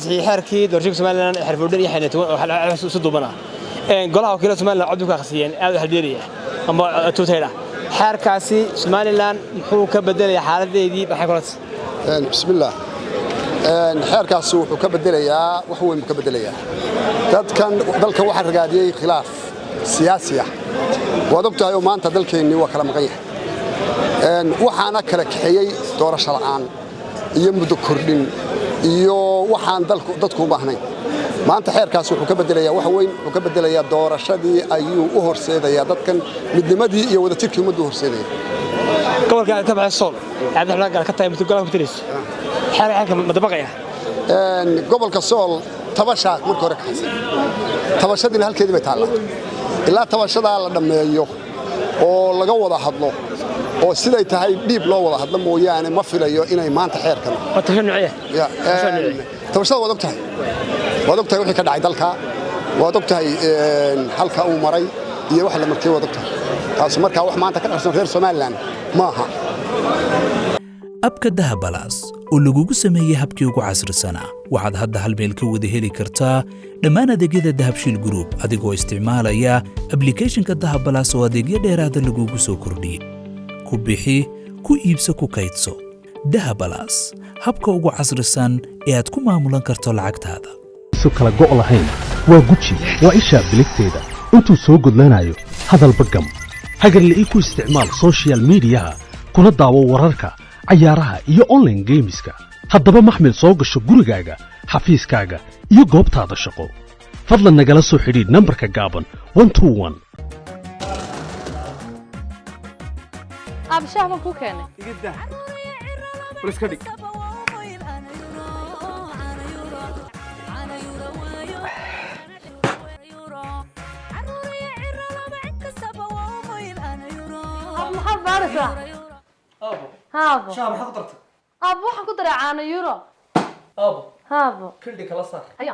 Xeerkii doorashooyinka Somaliland, xeer 14 iyo xeer 10 si duuban ah, golaha wakiilada Somaliland cod ku akhrisiyeen aad u xaldeeraya ama tuutayda. Xeerkaasi Somaliland muxuu ka bedelayaa xaaladeedii? Maxay kula? Bismillaah. Xeerkaasi wuxuu ka bedelayaa wax weyn buu ka bedelayaa. Dadkan dalkan waxaa ragaadiyey khilaaf siyaasi ah, waad og tahay, oo maanta dalkeennii waa kala maqan yahay. Waxaana kala kaxeeyey doorasho la'aan iyo muddo kordhin iyo waxaan dadku u baahnayn. Maanta xeerkaasi wuxuu ka bedelayaa wax weyn. Wuxuu ka bedelayaa doorashadii ayuu u horseedayaa dadkan, midnimadii iyo wadajirkii ummaddu u horseedaya. Gobolka aad ka baxay, Sool, aad ka tahay golaha ku tirayso, xeerka ma dabaqaya? Gobolka Sool tabashaa marka hore ka xasan, tabashadiina halkeedii bay taallaa. Ilaa tabashadaa la dhammeeyo oo laga wada hadlo oo siday tahay dhiib loo wada hadlo mooyaane, ma filayo inay maanta xeerkan Waa tabasho nuuciya? Tabashada waad og tahay, waad og tahay wixii ka dhacay dalka, waad og tahay halka uu maray iyo waxa la martiyey, waad og tahay. Taasi markaa wax maanta ka qarsan reer Somaliland maaha. App-ka Dahabalaas oo lagugu sameeyey habkii ugu casrisanaa, waxaad hadda hal meel ka wada heli kartaa dhammaan adeegyada Dahabshiil Group adigoo isticmaalaya application-ka Dahabalaas oo adeegyo dheeraada lagugu soo kordhiyey. Ku bixi, ku iibso, ku kaydso. Dahabalaas, habka ugu casrisan ee aad ku maamulan karto lacagtaada. Su kala go' lahayn waa guji, waa ishaa biligteeda intuu soo gudlanayo hadalba gam. Hagarle ii ku isticmaal social media-ha, kuna daawo wararka, cayaaraha iyo online games-ka. Haddaba maxmil, soo gasho gurigaaga, xafiiskaaga iyo goobtaada shaqo. Fadlan nagala soo xidhiidh nambarka gaaban 121. Aab, shaah baan kuu keenay. Bal iska dhig. Aab, maxaad baaraysaa? Aabo. Haabo. Shaah maxaad ku dartay? Aab, waxaan ku daray caano Euro. Aabo. Haabo. Kildhi kala saar. Haya.